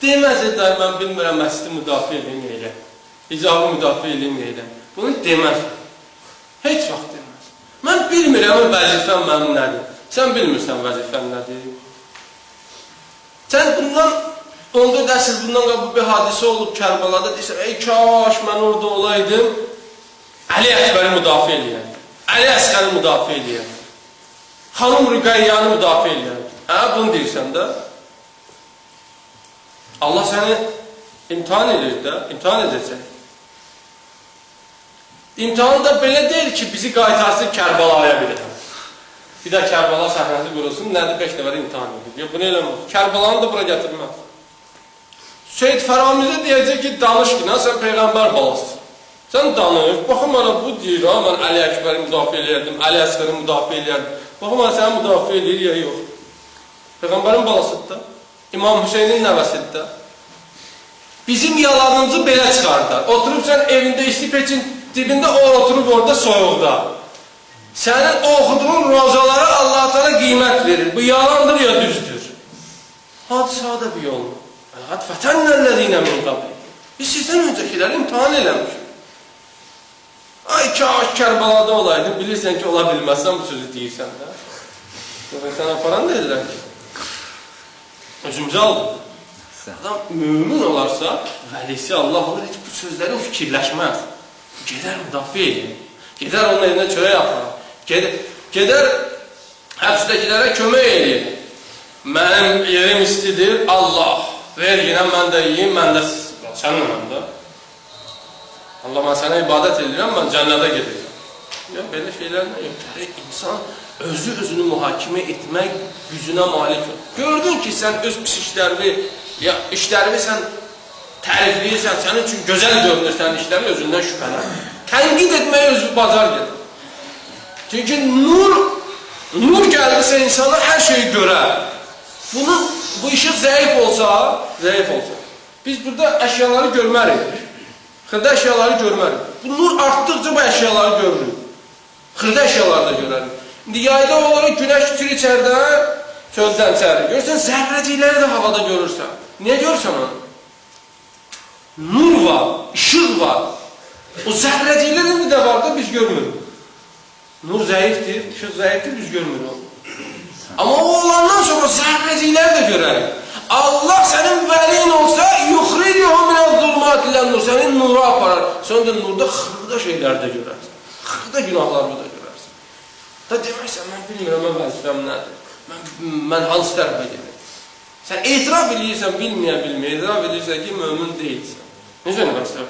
Deməz, dayı, mən bilmirəm, məscidi müdafiə eləyim, elə. Hicabı müdafiə eləyim, elə. Bunu deməz. Heç vaxt deməz. Mən bilmirəm, vəzifəm mənim nədir. Sən bilmirsən vəzifən nədir. Sən bundan 14 əsr bundan qabaq bir hadisə olub Kərbalada, deyirsən, ey kaş mən orada olaydım, Əli Əkbəri müdafiə eləyərdim. Əli Əsqəri müdafiə eləyərdim. Xanım Rüqəyyanı müdafiə eləyərdim. Hə, bunu deyirsən də. Allah səni imtihan edir də, imtihan edəcək. İmtihan da belə deyil ki, bizi qaytarsın Kərbalaya bir daha. Bir də Kərbala səhnəsi qurulsun, nədir 5 nəfər imtihan edir. Yox, bunu eləməz. Kərbalanı da bura gətirməz. Seyyid Fəramizə deyəcək ki, danış ki, sən Peyğəmbər balasısın. Sən danış, baxın mənə bu deyir, ha, mən Əli Əkbəri müdafiə eləyərdim, Əli Əsqəri müdafiə eləyərdim. Baxın mənə səni müdafiə eləyir ya yox. Peyğəmbərin balasıdır da, İmam Hüseynin nəvəsidir də. Bizim yalanımızı belə çıxardar. Oturub sən evində isti peçin dibində, o oturub orada soyuqda. Sənin oxuduğun rozalara Allah-u Teala qiymət verir. Bu yalandır ya düzdür. Hadi sadə bir yol. Qad fətənnəl-ləzīnə min qabli. Biz sizdən öncəkiləri imtihan eləmişik. Ay kaş Kərbalada olaydın, bilirsən ki, ola bilməzsən bu sözü deyirsən də. Yox, sən aparan deyirlər ki. Özümüzü aldıq. Adam mümin olarsa, vəlisi Allah olur, heç bu sözləri o fikirləşməz. Gedər müdafiə edir. Gedər onun evinə çörək aparar. Gedər həbsdəkilərə kömək eləyir. Mənim yerim istidir, Allah. Ver yenə mən də yiyim, mən də səninlə də. Allah, mən sənə ibadət edirəm, mən cənnətə gedirəm. Ya, belə şeylər nə yox. Gərək insan özü özünü mühakimə etmək gücünə malik olur. Gördün ki, sən öz pis işlərini, ya işlərini sən tərifləyirsən, sənin üçün gözəl görünür sənin işlərin, özündən şübhələn. Tənqid etməyi özü bacar gedir. Çünki nur gəldirsə insana hər şeyi görər. Bu işıq zəif olsa, biz burada əşyaları görmərik. Xırda əşyaları görmərik. Bu nur artdıqca bu əşyaları görürük. Xırda əşyaları da görərik. İndi yayda olaraq günəş tutur içəridən, çöldən içəri. Görürsən, zərrəcikləri də havada görürsən. Niyə görürsən onu? Nur var, işıq var. O zərrəciklər indi də var da biz görmürük. Nur zəifdir, işıq zəifdir, biz görmürük onu. Amma o olandan sonra zərrəcikləri də görərik. Allah sənin vəlin olsa, yuxricuhu minəz-zulumati ilə'n-nur, səni nura aparar. Sən də nurda xırda şeyləri də görərsən. Xırda günahları da görərsən. Da deməksən, mən bilmirəm, mən vəzifəm nədir? Mən hansı tərəfə gedirəm? Sən etiraf eləyirsən, bilməyə bilməyə, etiraf edirsən ki, mömin deyilsən. Necə vəzifə?